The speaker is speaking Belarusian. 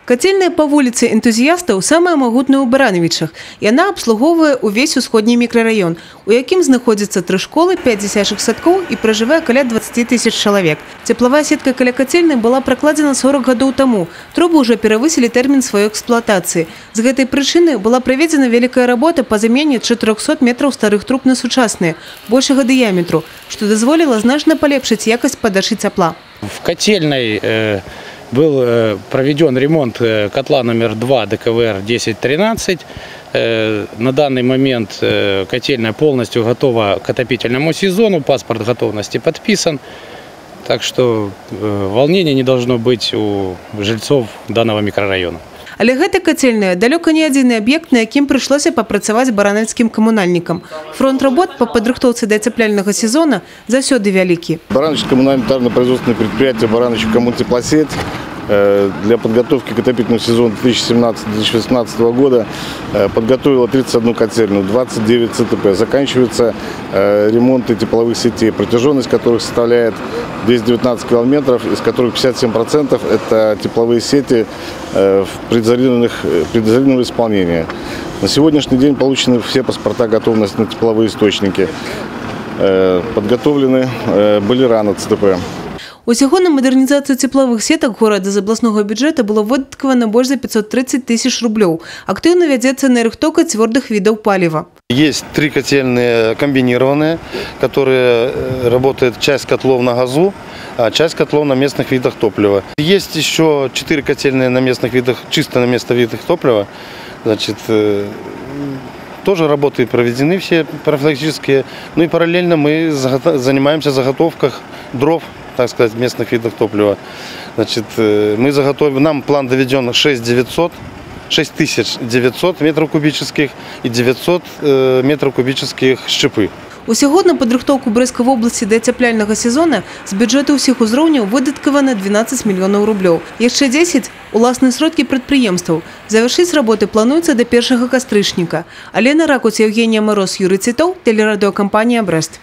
Кацельная па вуліцы Энтузіястаў самая магутная ў Баранавічах. Яна абслугоўвае ўвесь усходні мікрараён, у якім знаходзяцца тры школы, 5 дзіцячых садкоў і пражывае каля 20 тысяч чалавек. Цеплавая сетка каля кацельнай была пракладзена 40 гадоў таму. Трубы ўжо перавысілі тэрмін сваёй эксплуатацыі. З гэтай прычыны была праведзена вялікая работа па замене 400 метраў старых труб на сучасныя, большага дыяметру, што дазволіла значна палепшыць якасць падачы цяпла. В котельной был проведен ремонт котла номер 2 ДКВР 1013. На данный момент котельная полностью готова к отопительному сезону, паспорт готовности подписан. Так что волнения не должно быть у жильцов данного микрорайона. Але гэта кацельная далёка не адзіны аб'ект, на якім прыйшлося папрацаваць баранавіцкім камунальнікам. Фронт работ па падрыхтоўцы да ацяпляльнага сезона заўсёды вялікі. Барановичское коммунально-производственное предприятие «Баранович Коммунтеплосеть» для подготовки к отопительному сезону 2017-2018 года подготовила 31 котельную, 29 ЦТП. Заканчиваются ремонты тепловых сетей, протяженность которых составляет 219 километров, из которых 57% это тепловые сети в предзарядного исполнения. На сегодняшний день получены все паспорта готовности на тепловые источники. Подготовлены бойлера на ЦТП. Усяго на мадэрнізацыю цеплавых сетак горада з абласнога бюджэта было выдаткавана больш за 530 тысяч рублёў. Актыўна вядзецца нарыхтоўка цвёрдых відаў паліва. Есть три котельные комбинированные, которые работают часть котлов на газу, а часть котлов на местных видах топлива. Есть еще 4 котельные на местных видах, чисто на местных видах топлива. Значит, тоже работы проведены все профилактические. Ну и параллельно мы занимаемся заготовкой дров, так сказать, местных видов топлива. Значит, мы заготовим, нам план доведен 6900 метров кубических и 900 метров кубических щепы. Усяго на падрыхтоўку Брэсцкай вобласці да ацяпляльнага сезона з бюджэту ўсіх узроўняў выдаткавана 12 мільёнаў рублёў. Яшчэ 10 – уласныя сродкі прадпрыемстваў. Завяршыць работы плануецца да 1 кастрычніка. Алена Ракуць, Яўгенія Мароз, Юрый Цітоў, тэлерадыёкампанія «Брэст».